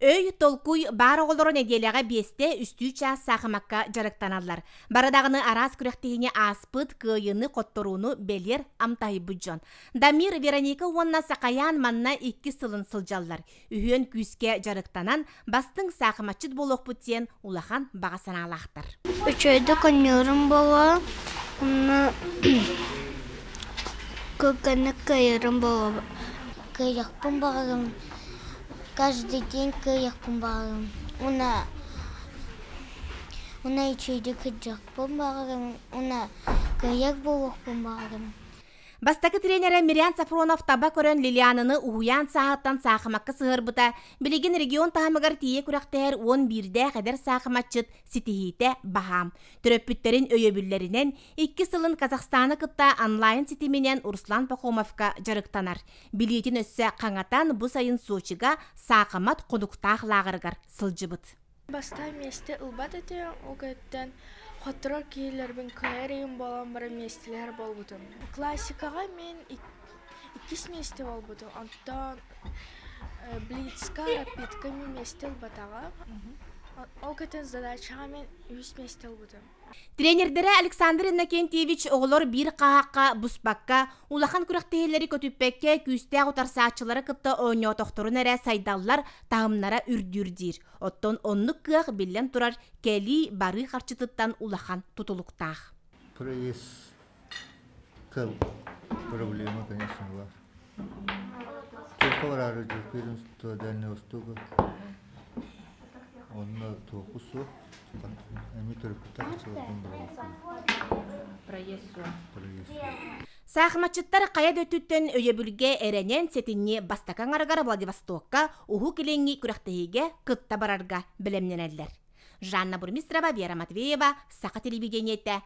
Өй, толкуй баар оҕолоро нэдиэлэҕэ биэстэ үстүү чаас саахымакка дьарыктаналлар. Бары даҕаны араас күрэхтэһиини ааспыт, кыайыыны, хотторууну бэлиэр амтаһыйбыт дьон. Дамир, Вероника уонна Сахайаан манна иккис сылын сылдьаллар. Үһүөн күүскэ дьарыктанан, бастыҥ саахыматчыт буолуохпут диэн улахан баҕа санаалаахтар. Үчүгэйдик оонньуурум буолуо, онно кырганы кыайарым буолуо. Кыайыахпын баҕарым, каждый день кыайыахпын баҕарым. Уонна уонна үчүгэйдик сылдьыахпын баҕарым, уонна кыайар буолуохпун баҕарым. Бастакы тренерэ Мириан Сафронов таба көрөн Лилиананы уһуйаан сааһыттан саахымакка сыһыарбыта, билигин регион таһымыгар тиийэ күрэхтэһэр уон биирдээх эдэр саахыматчыт ситиһиитэ баһаам. Төрөппүттэрин өйөбүллэринэн икки сылын Казахстаны кытта онлайн ситиминэн Руслан Пахомовка дьарыктанар. Билиитин өссө хаҥатан бу сайын Сочига саахымат хонуктаах лааҕырыгар сылдьыбыт. Бастаан миэстэ ылбат этим, ол кэнниттэн хотторор киһилэрбин кыайар ыйым буолан баран миэстэлэһэр буолбутум. Классикаҕа мин иккис миэстэ буолбутум, онтон блицка, рапидка мин миэстэ ылбатаҕым. Ол кэнниттэн задачаҕа мин үһүс миэстэ ылбытым. Тренердэрэ Александр Иннокентьевич оҕолор биир хаһаахха буспакка, улахан күрэхтэһиилэри көтүппэккэ күүстээх утарсааччылары кытта оонньоотохторун эрэ сайдаллар, таһымнара үрдүүр диир. Оттон оннук кыах, биллэн турар, кэлии, барыы харчытыттан улахан тутулуктаах. Проездка проблема, конечно, бар. Только бараары дьокуйун дальний Востока. Онно туоху суох. Эми төрөппүттэр хачыларбын Проезд суох. Проезд суох. Саахыматчыттар хайа да өттүттэн өйөбүлгэ эрэнэн сэтинньи бастакы аҥарыгар Владивостокка Уһук Илиҥҥи күрэхтэһиигэ кытта барарга бэлэмнэнэллэр. Жанна Бурмистрова, Вера Матвеева, Саха телевидениетэ,